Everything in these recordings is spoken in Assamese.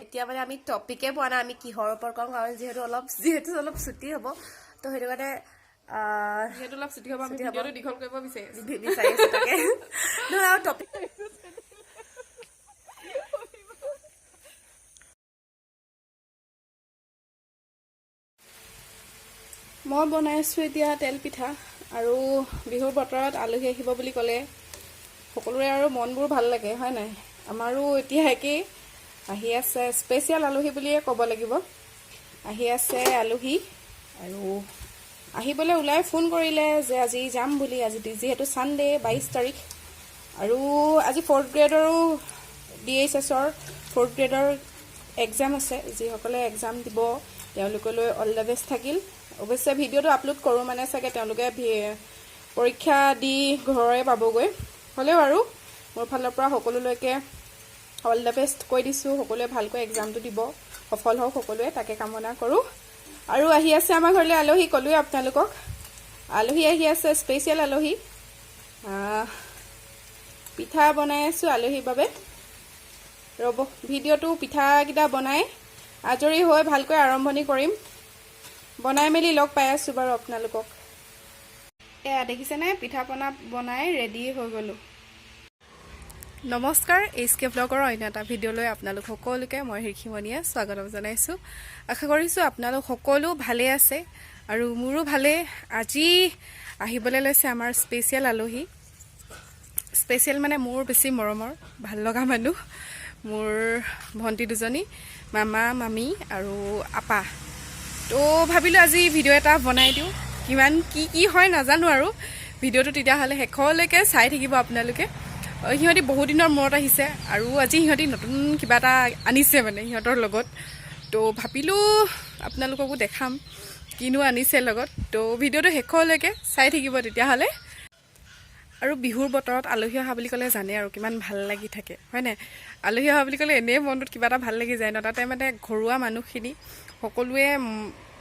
এতিয়া মানে আমি টপিকে পোৱা নাই, আমি কিহৰ ওপৰত কম, কাৰণ যিহেতু অলপ ছুটি হ'ব, তো সেইটো কাৰণে যিহেতু অলপ ছুটি হ'ব, আমি ছুটি হ'ব। ভিডিঅ'টো দীঘল কৰিব বিচাৰিছোঁ। বিচাৰিছোঁ তাকে নহয় আৰু টপিক। মই বনাই আছোঁ এতিয়া তেল পিঠা। আৰু বিহুৰ বতৰত আলহী আহিব বুলি ক'লে সকলোৰে আৰু মনবোৰ ভাল লাগে, হয় নাই? আমাৰো এতিয়া একেই আহি আছে, স্পেচিয়েল আলহী বুলিয়ে ক'ব লাগিব। আহি আছে আলহী আৰু আহিবলৈ ওলাই ফোন কৰিলে যে আজি যাম বুলি। আজি যিহেতু ছানডে, 22 তাৰিখ আৰু আজি ফ'ৰ্থ গ্ৰেডৰো, ডিএইচএছৰ ফ'ৰ্থ গ্ৰেডৰ এক্সাম আছে। যিসকলে এক্সাম দিব, তেওঁলোকলৈ অল the best থাকিল। অৱশ্যে ভিডিঅ'টো আপলোড কৰোঁ মানে চাগে তেওঁলোকে পৰীক্ষা দি ঘৰৰে পাবগৈ। হ'লেও আৰু মোৰ ফালৰ পৰা সকলোলৈকে অল the best কৈ দিছোঁ। সকলোৱে ভালকৈ এক্সামটো দিব, সফল হওক সকলোৱে, তাকে কামনা কৰোঁ। আৰু আহি আছে আমাৰ ঘৰলৈ আলহী, ক'লোৱে আপোনালোকক। আলহী আহি আছে, স্পেচিয়েল আলহী। পিঠা বনাই আছোঁ আলহীৰ বাবে। ৰ'ব, ভিডিঅ'টো পিঠাকেইটা বনাই আজৰি হৈ ভালকৈ আৰম্ভণি কৰিম। বনাই মেলি লগ পাই আছোঁ বাৰু আপোনালোকক। এয়া দেখিছেনে, পিঠা পনা বনাই ৰেডি হৈ গ'লোঁ। নমস্কাৰ, এইচ কে ব্লগৰ অন্য এটা ভিডিঅ'লৈ আপোনালোক সকলোকে মই ঋষিমণিয়ে স্বাগতম জনাইছোঁ। আশা কৰিছোঁ আপোনালোক সকলো ভালেই আছে আৰু মোৰো ভালেই। আজি আহিবলৈ লৈছে আমাৰ স্পেচিয়েল আলহী। স্পেচিয়েল মানে মোৰ বেছি মৰমৰ, ভাল লগা মানুহ, মোৰ ভণ্টি দুজনী, মামা মামী আৰু আপা। তো ভাবিলোঁ আজি ভিডিঅ' এটা বনাই দিওঁ। কিমান কি কি হয় নাজানো আৰু ভিডিঅ'টো তেতিয়াহ'লে শেষলৈকে চাই থাকিব আপোনালোকে। সিহঁতি বহুত দিনৰ মূৰত আহিছে আৰু আজি সিহঁতি নতুন কিবা এটা আনিছে মানে সিহঁতৰ লগত। তো ভাবিলোঁ আপোনালোককো দেখাম কিনো আনিছে লগত। তো ভিডিঅ'টো শেষলৈকে চাই থাকিব তেতিয়াহ'লে। আৰু বিহুৰ বতৰত আলহী অহা বুলি ক'লে জানে আৰু কিমান ভাল লাগি থাকে, হয় নাই? আলহী অহা বুলি ক'লে এনেই মনটোত কিবা এটা ভাল লাগি যায় ন? তাতে মানে ঘৰুৱা মানুহখিনি সকলোৱে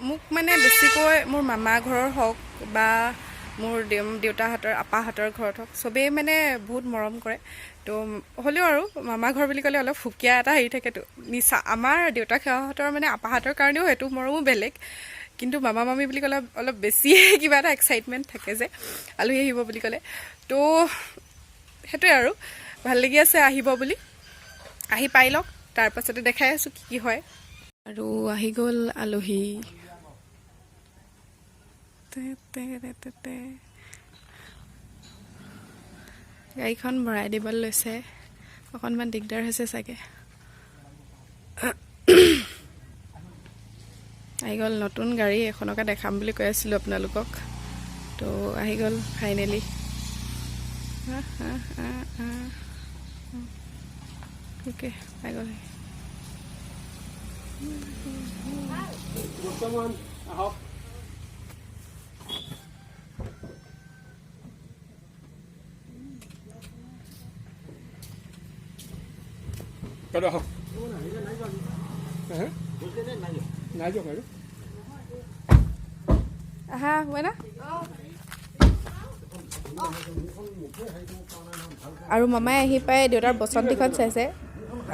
মোক মানে বেছিকৈ মোৰ মামা ঘৰৰ হওক বা মোৰ দেউতাহঁতৰ, আপাহঁতৰ ঘৰত হওক, চবেই মানে বহুত মৰম কৰে। তো হ'লেও আৰু মামা ঘৰ বুলি ক'লে অলপ সুকীয়া এটা হেৰি থাকেতো নিচা। আমাৰ দেউতাক সেৱাহঁতৰ মানে আপাহঁতৰ কাৰণেও সেইটো মৰমো বেলেগ, কিন্তু মামা মামী বুলি ক'লে অলপ বেছিয়ে কিবা এটা এক্সাইটমেণ্ট থাকে যে আলহী আহিব বুলি ক'লে। তো সেইটোৱে আৰু ভাল লাগি আছে আহিব বুলি। আহি পাই লওক, তাৰপাছতে দেখাই আছোঁ কি কি হয়। আৰু আহি গ'ল আলহী। তে তে তে তে তে। গাড়ীখন ভৰাই দিবলৈ লৈছে, অকণমান দিগদাৰ হৈছে চাগে। আহি গ'ল নতুন গাড়ী এখনকে দেখাম বুলি কৈ আছিলোঁ আপোনালোকক। তো আহি গ'ল ফাইনেলি। অ'কে, পাই গ'ল। বৰ্তমান আহক। দাদা, আহক। হে? নাই যোৱা আৰু। আহা মইনা। আৰু মামাই আহি পাই দেউতাৰ বচন্তিখন চাইছে।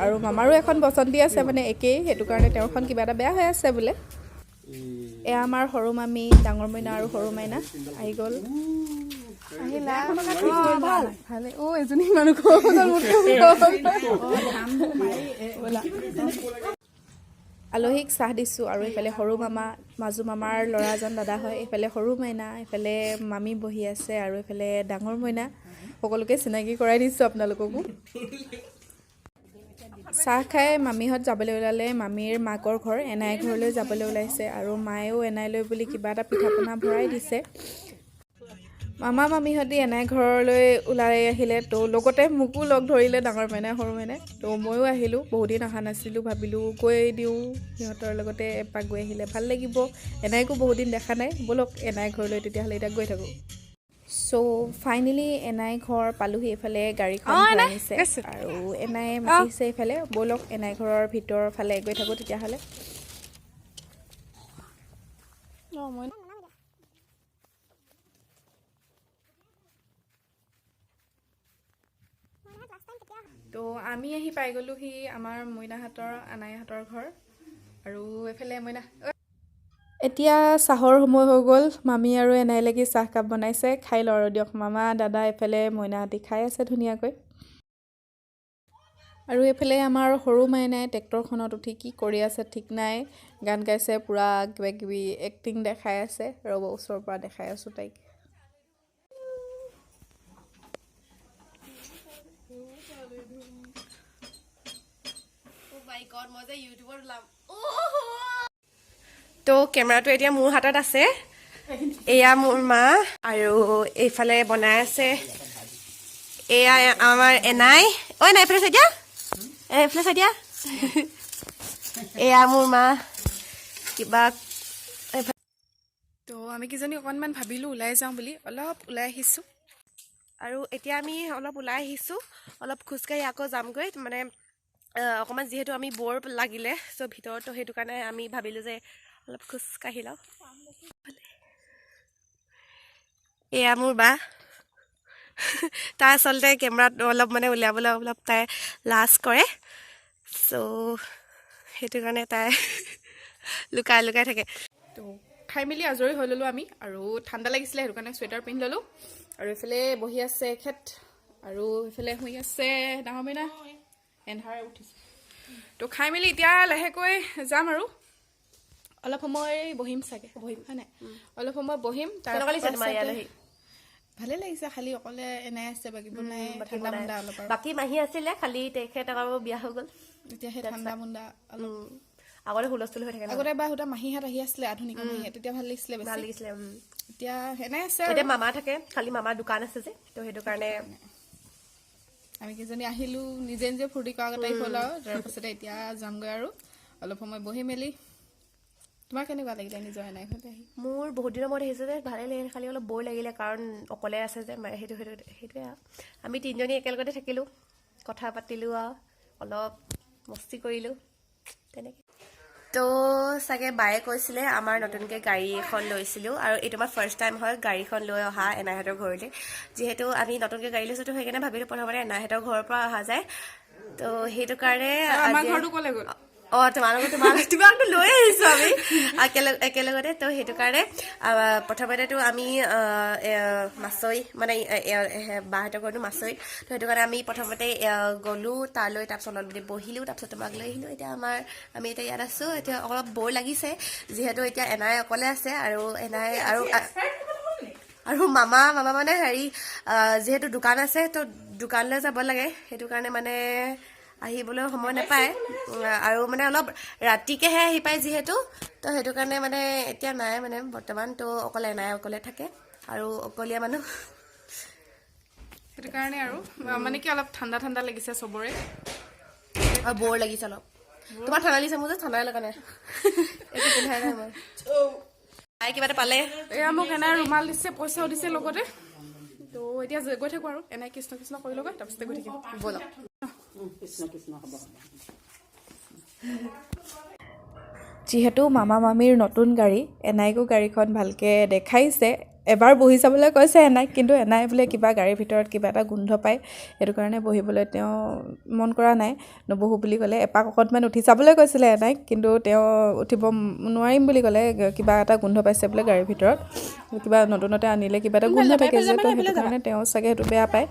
আৰু মামাৰো এখন বচন্তি আছে, মানে একেই। সেইটো কাৰণে তেওঁৰখন কিবা এটা বেয়া হৈ আছে বোলে। এয়া আমাৰ সৰু মামী, ডাঙৰ মইনা আৰু সৰু মাইনা আহি গ'ল। আহিলা? ভালে। অ' এজনী মানুহ। ব'লা। আলহীক চাহ দিছোঁ। আৰু এইফালে সৰু মামা, মাজু মামাৰ ল'ৰাজন দাদা হয়, এইফালে সৰু মাইনা, এইফালে মামী বহি আছে আৰু এইফালে ডাঙৰ মইনা। সকলোকে চিনাকি কৰাই দিছোঁ আপোনালোককো। চাহ খাই মামীহঁত যাবলৈ ওলালে। মামীৰ মাকৰ ঘৰ এনাই ঘৰলৈ যাবলৈ ওলাইছে আৰু মায়েও এনাইলৈ বুলি কিবা এটা পিঠা পনা ভৰাই দিছে। মামা মামীহঁতি এনাই ঘৰলৈ ওলাই আহিলে, তো লগতে মোকো লগ ধৰিলে ডাঙৰ মাইনাই, সৰু মাইনাই। তো ময়ো আহিলোঁ। বহুত দিন অহা নাছিলোঁ, ভাবিলোঁ গৈ দিওঁ সিহঁতৰ লগতে এপাক গৈ আহিলে ভাল লাগিব। এনাইকো বহুত দিন দেখা নাই। ব'লক এনাই ঘৰলৈ তেতিয়াহ'লে এতিয়া গৈ থাকোঁ। চ' ফাইনেলি এনাই ঘৰ পালোহি। এইফালে গাড়ীখন আনিছে আৰু এনাই মাতিছে এইফালে। ব'লক, এনাই ঘৰৰ ভিতৰৰ ফালে গৈ থাকোঁ তেতিয়াহ'লে। অঁ মই তো আমি আহি পাই গ'লোহি আমাৰ মইনাহঁতৰ, আনাইহঁতৰ ঘৰ। আৰু এইফালে মইনা। এতিয়া চাহৰ সময় হৈ গ'ল। মামী আৰু এনাই লাগি চাহকাপ বনাইছে, খাই লওঁ আৰু দিয়ক। মামা, দাদা, এইফালে মইনাহঁতি খাই আছে ধুনীয়াকৈ। আৰু এইফালে আমাৰ সৰু মাইনাই ট্ৰেক্টৰখনত উঠি কি কৰি আছে ঠিক নাই, গান গাইছে, পূৰা কিবা কিবি এক্টিং দেখাই আছে। ৰ'ব, ওচৰৰ পৰা দেখাই আছোঁ তাইক। তো কেমেৰাটো এতিয়া মোৰ হাতত আছে। এয়া মোৰ মা আৰু এইফালে বনাই আছে। এয়া আমাৰ এনাই। ঐ এনাই, এইফালে চাই দিয়া, এইফালে চাই দিয়া। এয়া মোৰ মা কিবা। তো আমি কেইজনী অকণমান ভাবিলোঁ ওলাই যাওঁ বুলি, অলপ ওলাই আহিছোঁ। আৰু এতিয়া আমি অলপ ওলাই আহিছোঁ, অলপ খোজকাঢ়ি আকৌ যামগৈ। মানে অকণমান যিহেতু আমি বৰ লাগিলে চ' ভিতৰত, তো সেইটো কাৰণে আমি ভাবিলোঁ যে অলপ খোজকাঢ়ি লওঁ। এয়া মোৰ বা। তাই আচলতে কেমেৰাত অলপ মানে উলিয়াবলৈ অলপ তাই লাজ কৰে, চ' সেইটো কাৰণে তাই লুকাই লুকাই থাকে। তো খাই মেলি আজৰি হৈ ল'লোঁ আমি আৰু ঠাণ্ডা লাগিছিলে, সেইটো কাৰণে চুৱেটাৰ পিন্ধি ল'লোঁ। আৰু এইফালে বহি আছে এখেত আৰু এইফালে শুই আছে ডাঙৰ মইনা, এন্ধাৰ উঠিছে। তো খাই মেলি এতিয়া লাহেকৈ যাম আৰু অলপ সময় বহিম চাগে, বহিম হয় নাই, অলপ সময় বহিম। কেনেকুৱা লাগিছে তোমাৰ ইয়াত আহি? ভালে লাগিছে, খালি অকলে এনাই আছে, বাকীবোৰ নাই। ঠাণ্ডা মুণ্ডা অলপ আৰু। বাকী মাহী আছিলে, খালি তেখেত আকৌ বিয়া হৈ গ'ল। এতিয়া সেই ঠাণ্ডা মুণ্ডা অলপ। আগতে হুলস্থুল হৈ থাকে ন? আগতে এবাৰ সোধা মাহীহঁত আহি আছিলে, আধুনিক মাহীহঁত, তেতিয়া ভাল লাগিছিলে ভাল বেছি। লাগিছিলে। এতিয়া এনাই আছে আৰু। এতিয়া মামা থাকে, খালি মামাৰ দোকান আছে যে, তো সেইটো কাৰণে। আমি কেইজনী আহিলোঁ, নিজে নিজে ফূৰ্তি কৰা টাইপ হ'ল আৰু। তাৰপাছতে এতিয়া যামগৈ আৰু অলপ সময় বহি মেলি। তোমাৰ কেনেকুৱা লাগিলে নিজৰ এনাই ঘৰলৈ আহি? মোৰ বহুত দিনৰ মূৰত আহিছে যে, ভালেই লাগিলে, খালি অলপ বৰ লাগিলে, কাৰণ অকলে আছে যে। মানে সেইটো সেইটো সেইটোৱে আৰু। আমি তিনিজনী একেলগতে থাকিলোঁ, কথা পাতিলোঁ আৰু অলপ মস্তি কৰিলোঁ তেনেকৈ। তো চাগে বায়ে কৈছিলে, আমাৰ নতুনকৈ গাড়ী এখন লৈছিলোঁ আৰু এইটো আমাৰ ফাৰ্ষ্ট টাইম হয় গাড়ীখন লৈ অহা এনাইহঁতৰ ঘৰলৈ। যিহেতু আমি নতুনকৈ গাড়ী লৈছোঁ, তো সেইকাৰণে ভাবিলোঁ প্ৰথমতে এনাইহঁতৰ ঘৰৰ পৰা অহা যায়। তো সেইটো কাৰণে আমাৰ আজি- ঘৰটো ক'লে গ'ল? অঁ, তোমালোকৰ তোমাকতো লৈ আহিছোঁ আমি একেলগতে। তো সেইটো কাৰণে প্ৰথমতেতো আমি মাছৈ, মানে বাহঁতৰ ঘৰটো মাছৈ, তো সেইটো কাৰণে আমি প্ৰথমতে গ'লোঁ তালৈ, তাৰপিছত অলপ দেৰি বহিলোঁ, তাৰপিছত তোমাক লৈ আহিলোঁ। এতিয়া আমি এতিয়া ইয়াত আছোঁ। এতিয়া অলপ বৰ লাগিছে, যিহেতু এতিয়া এনাই অকলে আছে আৰু এনাই আৰু আৰু মামা মামা মানে হেৰি যিহেতু দোকান আছে, তো দোকানলৈ যাব লাগে, সেইটো কাৰণে মানে আহিবলৈ সময় নাপায় আৰু মানে অলপ ৰাতিকেহে আহি পায় যিহেতু, তো সেইটো কাৰণে মানে এতিয়া নাই, মানে বৰ্তমান তো অকলে নাই, অকলে থাকে আৰু অকলীয়া মানুহ। সেইটো কাৰণে আৰু মানে কি অলপ ঠাণ্ডা ঠাণ্ডা লাগিছে চবৰে। আৰু বৰ লাগিছে অলপ। তোমাৰ ঠাণ্ডা লাগিছে? মোৰ যে ঠাণ্ডাই লগা নাই, একো পিন্ধাই নাই মই। তাই কিবা এটা পালে। এয়া মোক এনাই ৰুমাল দিছে, পইচাও দিছে লগতে। তো এতিয়া গৈ থাকোঁ আৰু এনাই কৃষ্ণ কৃষ্ণ কৰি ল'গৈ, তাৰপিছতে গৈ থাকিম। ব'লক। যিহেতু মামা মামীৰ নতুন গাড়ী, এনাইকো গাড়ীখন ভালকৈ দেখাইছে। এবাৰ বহি চাবলৈ কৈছে এনাইক, কিন্তু এনাই বোলে কিবা গাড়ীৰ ভিতৰত কিবা এটা গোন্ধ পায়, সেইটো কাৰণে বহিবলৈ তেওঁ মন কৰা নাই, নবহো বুলি ক'লে। এপাক অকণমান উঠি চাবলৈ কৈছিলে এনাইক, কিন্তু তেওঁ উঠিব নোৱাৰিম বুলি ক'লে, কিবা এটা গোন্ধ পাইছে বোলে গাড়ীৰ ভিতৰত, কিবা নতুনতে আনিলে কিবা এটা গোন্ধ থাকে যে, তো সেইটো কাৰণে তেওঁ চাগে সেইটো বেয়া পায়।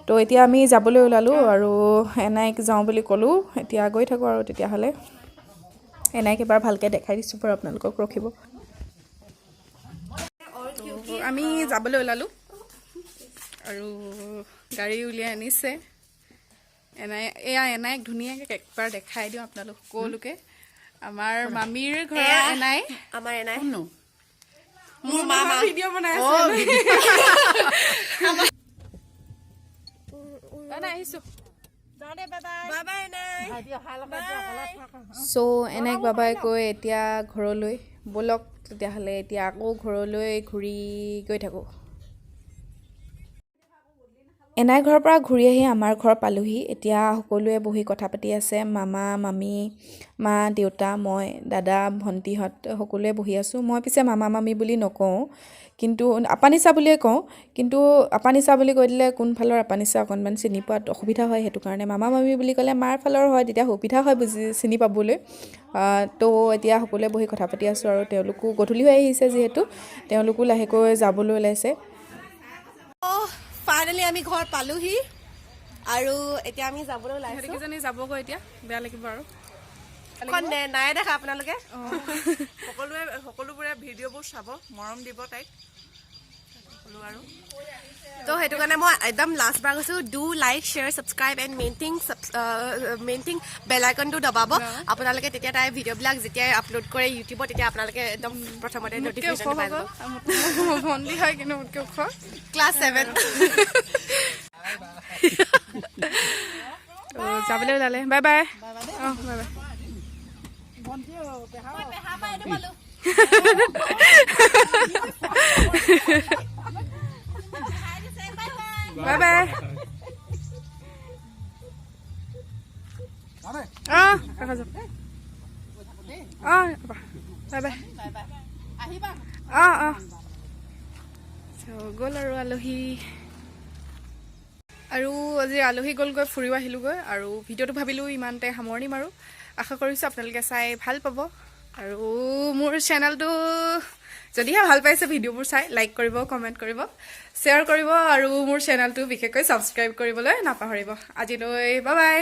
তো এতিয়া আমি যাবলৈ ওলালোঁ আৰু এনাইক যাওঁ বুলি ক'লোঁ, এতিয়া গৈ থাকোঁ আৰু। তেতিয়াহ'লে এনাইক এবাৰ ভালকৈ দেখাই দিছোঁ বাৰু আপোনালোকক, ৰখিব। তো আমি যাবলৈ ওলালোঁ আৰু গাড়ী উলিয়াই আনিছে এনাই। এয়া এনাইক ধুনীয়াকৈ একবাৰ দেখাই দিওঁ আপোনালোক সকলোকে, আমাৰ মামীৰ ঘৰৰ এনাই। আমাৰ এনাই, মোৰ মামা। ভিডিঅ' বনাই আছে। এনাই, আহিছোঁ। Bye bye এনাই। চ' এনাইক বাবাই কৈ এতিয়া ঘৰলৈ ব'লক তেতিয়াহ'লে, এতিয়া আকৌ ঘৰলৈ ঘূৰি গৈ থাকোঁ। এনাই ঘৰৰ পৰা ঘূৰি আহি আমাৰ ঘৰ পালোহি। এতিয়া সকলোৱে বহি কথা পাতি আছে। মামা, মামী, মা, দেউতা, মই, দাদা, ভণ্টিহঁত সকলোৱে বহি আছোঁ। মই পিছে মামা মামী বুলি নকওঁ, কিন্তু আপানিচা বুলিয়ে কওঁ। কিন্তু আপানিচা বুলি কৈ দিলে কোনফালৰ আপানিচা অকণমান চিনি পোৱাত অসুবিধা হয়। সেইটো কাৰণে মামা মামী বুলি ক'লে মাৰ ফালৰ হয়, তেতিয়া সুবিধা হয় বুজি চিনি পাবলৈ। তো এতিয়া সকলোৱে বহি কথা পাতি আছোঁ আৰু তেওঁলোকো গধূলি হৈ আহিছে যিহেতু, তেওঁলোকো লাহেকৈ যাবলৈ ওলাইছে। ফাইনেলি আমি ঘৰ পালোহি আৰু এতিয়া আমি যাবলৈ ওলাইছো। ইহঁতকেইজনী যাবগৈ এতিয়া, বেয়া লাগিব আৰু। এখন নাই দেখা আপোনালোকে। সকলোৱে, সকলোবোৰে ভিডিঅ'বোৰ চাব, মৰম দিব তাইক সকলো আৰু। তো সেইটো কাৰণে মই একদম লাষ্ট বাৰ কৈছোঁ, do like, share, subscribe and main thing bell আইকনটো দবাব আপোনালোকে। তেতিয়া তাই ভিডিঅ'বিলাক যেতিয়াই আপলোড কৰে ইউটিউবত, তেতিয়া আপোনালোকে একদম প্ৰথমতে মোতকৈ ওখ নটিফিকেশ্যন পাই হ'ব। যাব। মোৰ ভণ্টি হয়, কিন্তু মোতকৈ ওখ। ক্লাছ 7। তো যাবলৈ ওলালে। Bye bye. অঁ, বাই বাই। Bye bye. অঁ, ৰাখা, যাওক। অঁ, বাই বাই। অঁ অঁ গ'ল আৰু আলহী। আৰু আজি আলহী গ'লগৈ, ফুৰিও আহিলোগৈ আৰু ভিডিঅ'টো ভাবিলোঁ ইমানতে সামৰণি মাৰোঁ। আশা কৰিছোঁ আপোনালোকে চাই ভাল পাব আৰু মোৰ চেনেলটো যদিহে ভাল পাইছে ভিডিঅ'বোৰ চাই, লাইক কৰিব, কমেণ্ট কৰিব, শ্বেয়াৰ কৰিব আৰু মোৰ চেনেলটো বিশেষকৈ ছাবস্ক্ৰাইব কৰিবলৈ নাপাহৰিব। আজিলৈ বাই বাই।